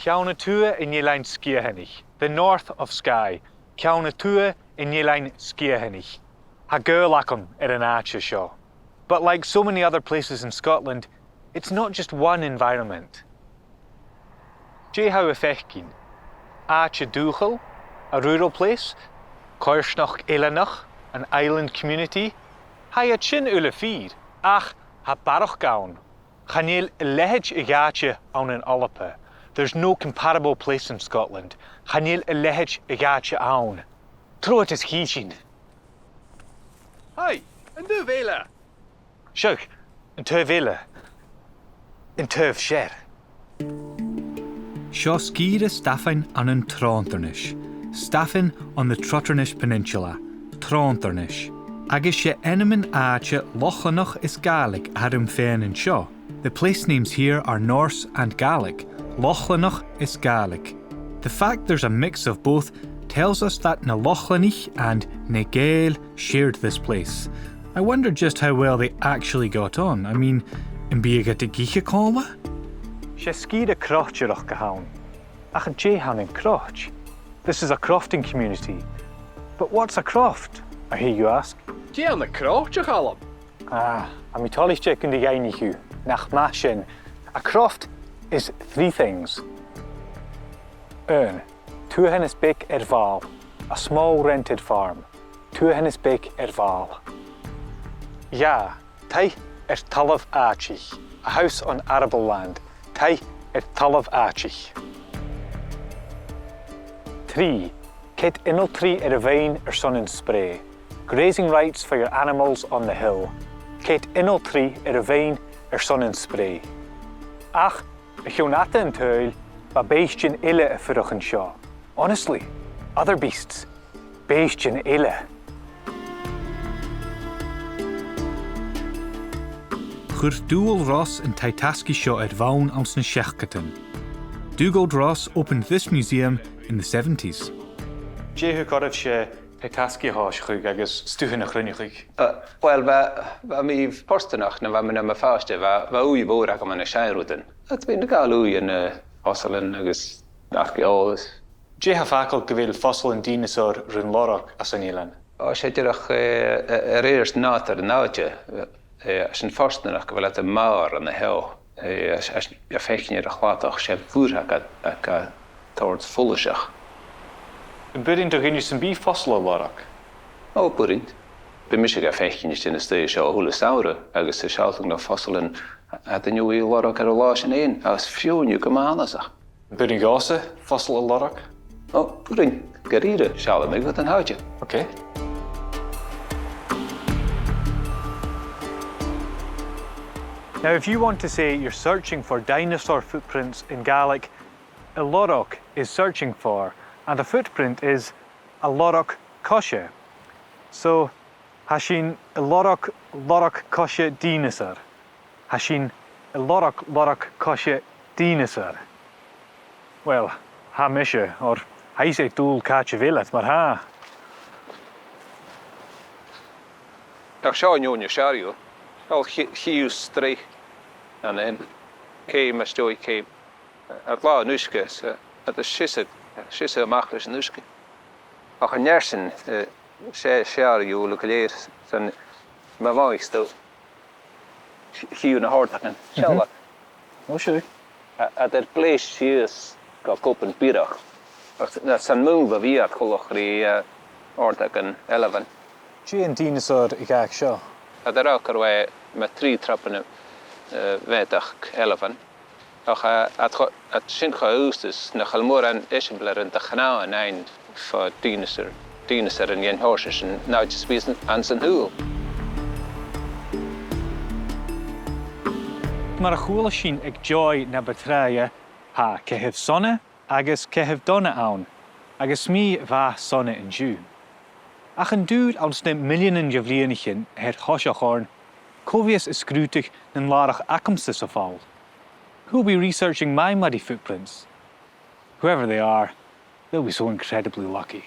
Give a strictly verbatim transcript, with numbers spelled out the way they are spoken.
Ceann a Tuath an Eilein Sgitheanaich, the north of Skye, Ceann a Tuath an Eilein Sgitheanaich. Tha gaol agam air an àite seo. But like so many other places in Scotland, it's not just one environment. Dè tha thu a' faicinn? Àite dùthchail, a rural place, coimhearsnachd eileanach, an island community. Tha iad sin uile fìor, ach tha barrachd ann. Chan eil a leithid a dh'àite ann an Alba. There's no comparable place in Scotland. Chan eil a leithid a dh'àite ann. Trobhad is chì sinn. Hi, an taobh eile. Seo, an taobh eile. An taobh sear. Seo sgìre Stafainn ann an Tròndairnis, Staffin on the Trotternish Peninsula, Tròndairnis. Agus 's e ainmean-àite Lochlannach is Gàidhlig a th' orm fhìn an seo. The place names here are Norse and Gaelic, Lochlannach is Gàidhlig. The fact there's a mix of both tells us that na Lochlannaich and na Gàidheil shared this place. I wonder just how well they actually got on. I mean, am biodh iad ag ithe còmhla? 'S e sgìre croitearachd a th' ann. Ach dè th' ann an croit? This is a crofting community. But what's a croft, I hear you ask? Dè th' ann an croit, a Chaluim? Ah, tha mi toilichte gun do dh'fhaighnich thu. Nach math sin. A croft is three things. Aon, tuathanas beag air mhàl, a small rented farm. Tuathanas beag air mhàl. Dhà, taigh air talamh àitich, a house on arable land, taigh air talamh àitich. Trì, cead ionaltraidh air a' bheinn airson an sprèidh, grazing rights for your animals on the hill. Cead ionaltraidh air a' bheinn airson an sprèidh. Ach, a chionn fhada an t-saoghail, bha bèistean eile a' fuireach an seo. Honestly, other beasts. Bèistean eile. Chuir Dùghall Ros an taigh-tasgaidh seo air bhonn anns na seachdadan. Dugald Ross opened this museum in the seventies. Dè thug oirbhse taigh-tasgaidh a thòiseachadh agus stuthan a chruinneachadh? Uh, well, bha, bha mi fortanach nuair a bha mi nam phàiste, bha, bha ùidh mhòr agam ann an seann rudan. Agus bha mi a' gabhail ùidh ann am fosailean agus arc-eòlas. Dè tha fàgail gu bheil fosailean dineasair rin lorg anns an eilean? Ò, 's e dìreach, eh, eh, a rèir nàdar an àite, eh, eh, 's ann fortanach gu bheil iad a' màr an seo. Eh, 's, 's, a' faicinn air a' chladach, 's e bhùrn aca, aca tòrr follaiseach. Am b' urrainn do dhuine sam bith fosail a lorg? Ò, b' urrainn. Bidh mise ga faicinn a-staigh an seo a h-uile samhradh, agus a' sealltainn na fosailean a tha an-diugh a' lorg air an là sin fhèin, agus feadhainn gu math annasach. Am b' urrainn dhòmhsa fosail a lorg? Ò, b' urrainn, gu dearbh, seallaidh mi dhut an t-àite. Okay. Now, if you want to say you're searching for dinosaur footprints in Gaelic, a lorg is searching for, and a footprint is a lorg coise. So, tha sinn a' lorg, lorg coise dineasair. Tha sinn a' lorg, lorg coise dineasair. Well, tha mise, oir tha fhios aig Dùghall càit a bheil iad, mar-thà. Ach seo an fheadhainn as fheàrr dhiubh. Seall, chì, chì thu sreath an sin. Ceum às dèidh ceum. Air làr an uisge, 's, eh, iad a' siseadh, siseadh a-mach leis an uisge. Ach an fhear sin, eh, 's e as fheàrr dhiubh uile gu lèir, 's ann, ma bhitheas tu, chì thu na h-òrdagan. Seall. Ò, seadh. A, iad air gleus sìos gu copan biorach. Ach 's ann mun a bha iad coltach ri, eh, òrdagan ailbhein. Dè an dineasair a dh'fhàg seo? Iad air fhàgail mu trì tropannan, eh, mheudachd ailbhein. Ach, eh, iad cho-, iad sin cho aosta 's nach eil mòran eisimpleirean de chnàmhan ann fo dhineasair, dineasairean dhen t-seòrsa sin, an àite sam bith anns an t-saoghal. Mar a chuala sinn aig Joy na bu tràithe, tha caitheamh sona agus caitheamh dona ann, agus 's mi a bha sona an-diugh. Ach an dùil anns na milleanan de bhliadhnaichean a tha air thoiseach oirnn, cò bhios a' sgrùdadh nan làrach agamsa sa pholl? Who'll be researching my muddy footprints? Whoever they are, they'll be so incredibly lucky.